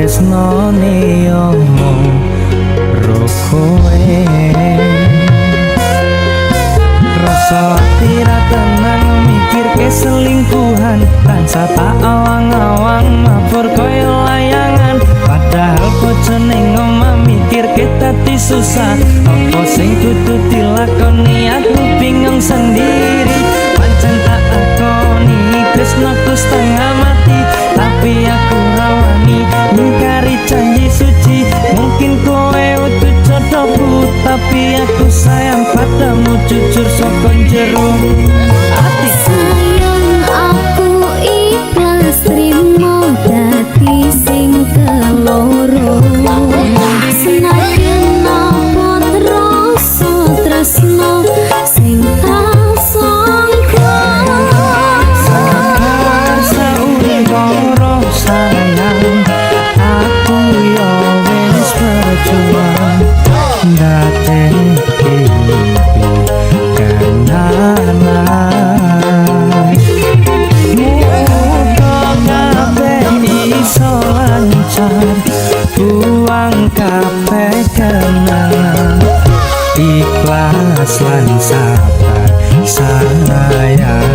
Tresnane omong ro kowe. Rasa ati ra tenang mikirke selingkuhan, tansah tak awang-awang mabur kaya layangan. Padahal bojone omah mikirke dadi susah. Apa sing kudu dilakoni, aku bingung sendiri. Pancen tak akoni tresnaku setengah mati, tapi aku ra wani ngingkari janji suci. Mungkin kowe udu jodohku, tapi aku sayang padamu jujur saka jero atiku. Sayang, aku ikhlas trimo dadi sing keloro. Senajan apa rasa tresno sing tak sangka. Sabar sauntara sayang, aku yo wis berjuang ndadekke mimpi kenangan. Muga kabeh iso lancar, buang kabeh kenangan, ikhlas lan sabar sayang.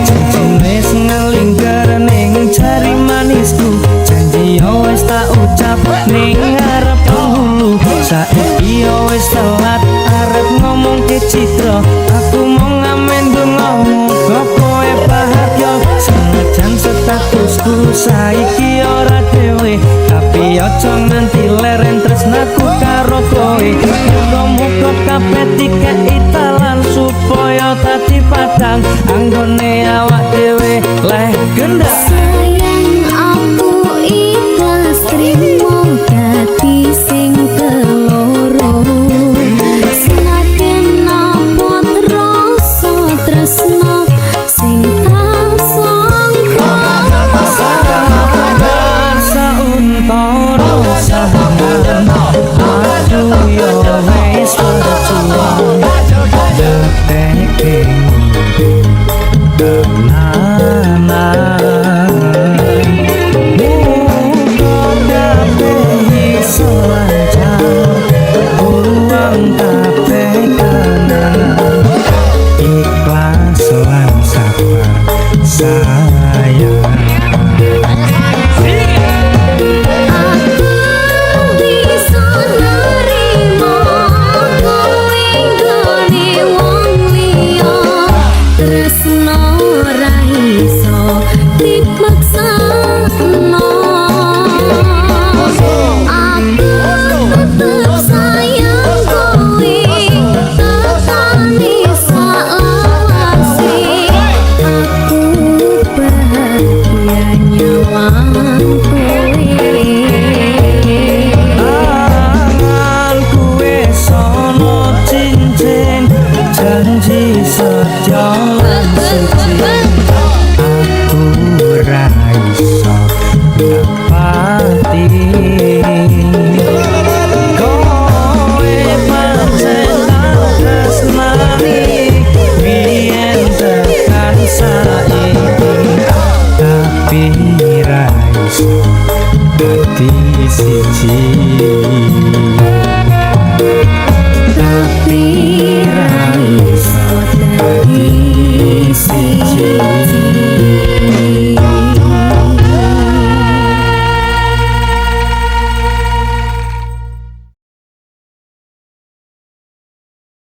Cincin wis ngelingker ning jari manisku, janji yo wis tak ucap ning ngarep penghulu. Saiki yo wis telat arep ngomongke citra, aku mau ngamen donga muga kowe bahagia. Senajan statusku saiki ora dhewe, tapi aja nganti leren tresnaku karo kowe. Muga-muga kabeh dikei dalan supaya dadi padang anggone awak dhewe leh gendak. Sayang, aku ikhlas trimo dadi sing keloro. Senajan apa rasa tresno sing tak sangka. Sabar sauntara sayang, aku yo wis berjuang ndadekke mimpi tenanan. Muga kabeh iso lancar, buang kabeh kenangan, ikhlas lan sabar sayang. Aku bisa nerimo kowe nggone wong liya. Tresno ora iso dipaksakno. Aku tetep sayang kowe, tetane saklawase. Aku bahagia nyawang.